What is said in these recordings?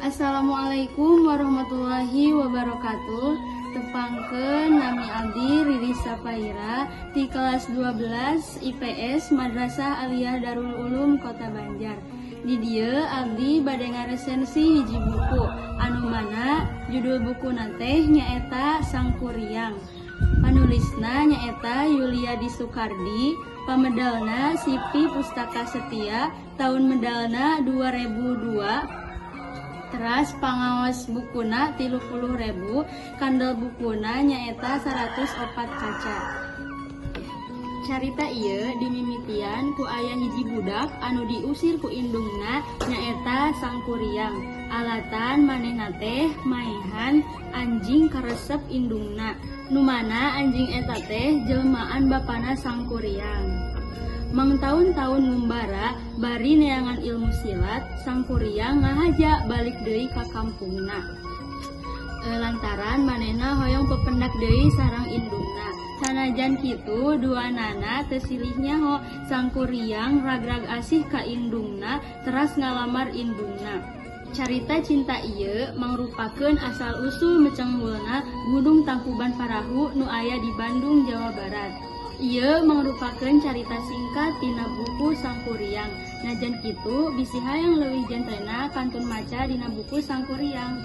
Assalamualaikum warahmatullahi wabarakatuh. Tepangkeun, nami abdi Riri Sapaira di kelas 12 IPS Madrasah Aliyah Darul Ulum Kota Banjar. Di dieu abdi bade ngaresensi hiji buku anu mana judul bukuna teh nyaeta Sangkuriang. Panulisna nyaeta Yuliadi Sukardi, pamedalna CV Pustaka Setia, tahun medalna 2002. Teras pangaos bukuna 30.000, kandel bukuna nyaeta 104 kaca. Carita ieu dimimitian ku aya hiji budak anu diusir ku indungna, nyaeta Sangkuriang. Alatan manehna teh maehan anjing karesep indungna, nu mana anjing eta teh jelmaan bapana Sangkuriang. Mangtaun-taun ngumbara bari neangan ilmu silat, Sangkuriang ngahaja balik deui ka kampungna. Lantaran manehna hoyong pependak deui sareng indungna. Sanajan kitu, duanana teu silih nyaho. Sangkuriang ragrag asih ka indungna, teras ngalamar indungna. Carita cinta ieu mangrupakeun asal usul mecenghulna Gunung Tangkuban Parahu nu aya di Bandung, Jawa Barat. Ieu mangrupakeun carita singkat tina buku Sangkuriang. Najan kitu, bisi hayang leuwih jentrena kantun maca dina buku Sangkuriang.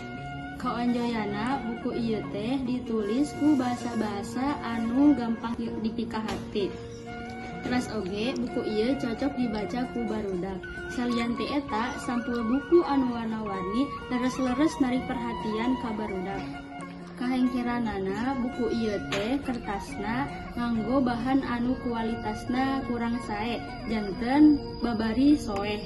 Kaonjoyanna, buku ieu teh ditulis ku bahasa-bahasa anu gampang dipikahati. Teras oge buku ieu cocok dibaca ku barudak. Salian ti eta, sampul buku anu warna-warni leres-leres narik perhatian ka barudak. Kahengkeranana, buku ieu teh kertasna nganggo bahan anu kualitasna kurang sae, janten babari soeh.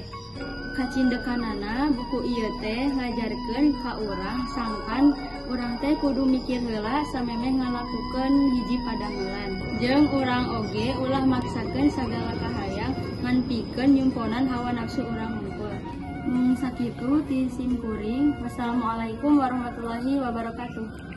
Kacindekanana, buku ieu teh ngajarkeun ka urang sangkan urang teh kudu mikir heula samemeh ngalakukeun hiji padamelan. Jeung urang oge ulah maksakeun sagala kahayang ngan pikeun nyumponan hawa nafsu urang hungkul. Mung sakitu ti sim kuring. Wassalamualaikum warahmatullahi wabarakatuh.